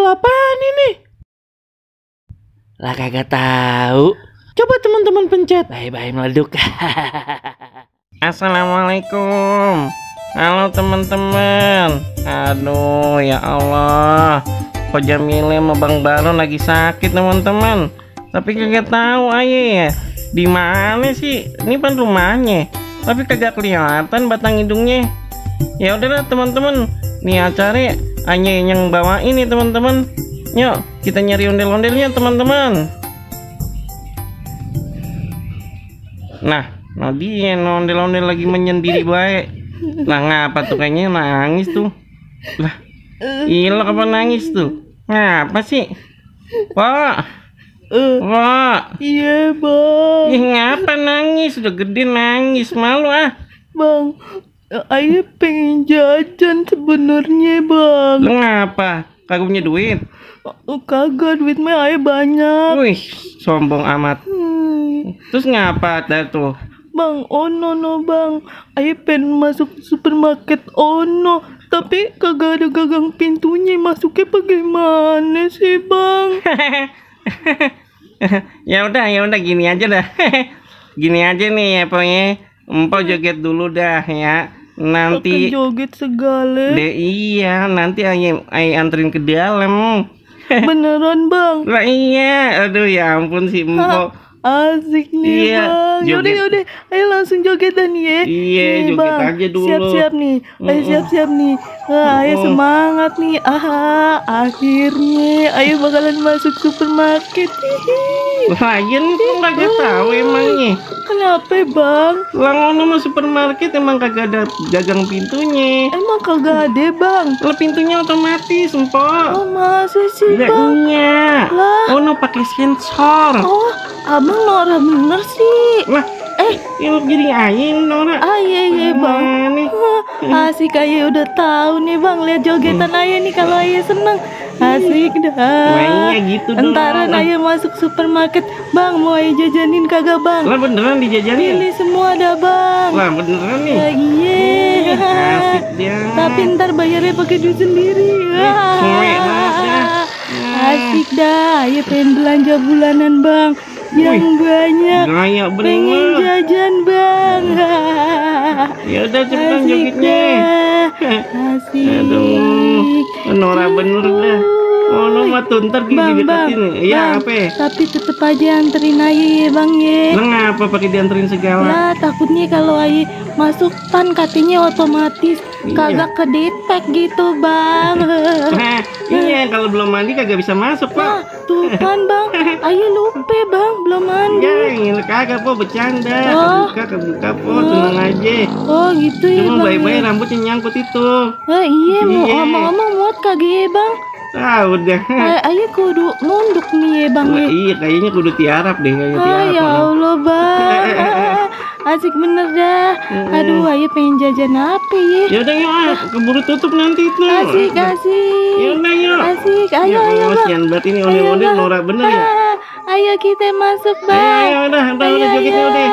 apaan ini? Lah kagak tahu. Coba teman-teman pencet. Bye-bye meleduk. Assalamualaikum. Halo teman-teman. Aduh ya Allah. Kok Jamile sama Bang Baron lagi sakit teman-teman. Tapi kagak tahu aye ya. Di mana sih? Ini kan rumahnya. Tapi kagak kelihatan batang hidungnya. Ya udahlah teman-teman. Nih acara Anye yang bawain nih teman-teman. Yuk kita nyari ondel-ondelnya teman-teman. Nah dia ondel-ondel lagi menyendiri baik. Lah ngapa tuh kayaknya nangis tuh. Lah ilah apa nangis tuh? Ngapa sih? Pak Wah Iya bang. Ih ngapa nangis? Udah gede nangis, malu ah. Bang, Ayah pengen jajan sebenarnya bang. Lu ngapa? Kagak punya duit? Kagak, duit mah Ayah banyak. Wih sombong amat. Terus ngapa dah tuh? Bang, no bang, Ayah pengen masuk supermarket Ono, tapi kagak ada gagang pintunya. Masuknya bagaimana sih bang? ya udah gini aja dah. Gini aja nih ya pokoknya. Empok joget dulu dah ya. Nanti Pakai joget segala. iya nanti ayah anterin ke dalam. Beneran bang? Lah iya, aduh ya ampun si empok. Asik nih Iya, bang. Yaudah, ayo langsung jogetan ya. Iya, nih, joget bang. aja dulu. Siap-siap nih, ayo siap-siap nih. Ayo semangat nih. Akhirnya ayo bakalan masuk supermarket. Lagian kok kagak tahu emangnya. Kenapa bang? Lah ngono mah supermarket emang kagak ada gagang pintunya. Emang kagak ada bang? Lah pintunya otomatis empok. Oh masa sih Lah bang? iya. Lah. Oh no pakai sensor. Oh abang Nora bener sih. Lah yang jadi aing Nora. Iya bang. Nih. Asik Ayah udah tahu nih bang. Lihat jogetan Ayah nih kalau Ayah seneng. Asik dah. Wah iya gitu dong. Entaran Ayah masuk supermarket. Bang mau Ayah jajanin kagak bang? Lah beneran dijajanin? Pilih semua dah bang. Lah beneran nih. Iya. Asik dia. Tapi ntar bayarnya pakai duit sendiri. Cuek banget dah. Asik dah. Ayah pengen belanja bulanan bang. Yang banyak. Gaya Pengen bener. jajan bang. Ya udah cepetan Asik jogetnya. dah. Asik. Aduh, Nora bener dah. Oh, lo mah tuh ntar Bang, dideketin. Iya, bang, apa? tapi tetep aja anterin Ayah ya bang ya. Lo ngapa pakai dianterin segala? Lah takutnya kalau Ayah masuk tan katanya otomatis kagak kedetek gitu bang. Nah, iya kalau belum mandi kagak bisa masuk, Nah Pak. tuh kan bang, Ayah lupa bang belum mandi. Ya, ini kagak po bercanda. Oh. Kebuka po, tenang aja. Oh gitu ya Cuma bang. baik-baik rambutnya nyangkut itu. Iya mau Iya. ngomong muat kagak ya bang? Ah, udah. Ayah kudu nunduk nih ya bang Wah, ya. iya kayaknya kudu tiarap deh kayaknya tiarap. Ya Allah bang. Asik bener dah. Aduh Ayah pengen jajan apa ya? Ya udah yuk, keburu tutup nanti itu. Asik. Ya udah yuk. Asik, ayo Ya ayo Allah, bang. sian banget ini ondel-ondel Bang. Nora bener ya. Ayo kita masuk bang. Ayo udah jogetnya udah.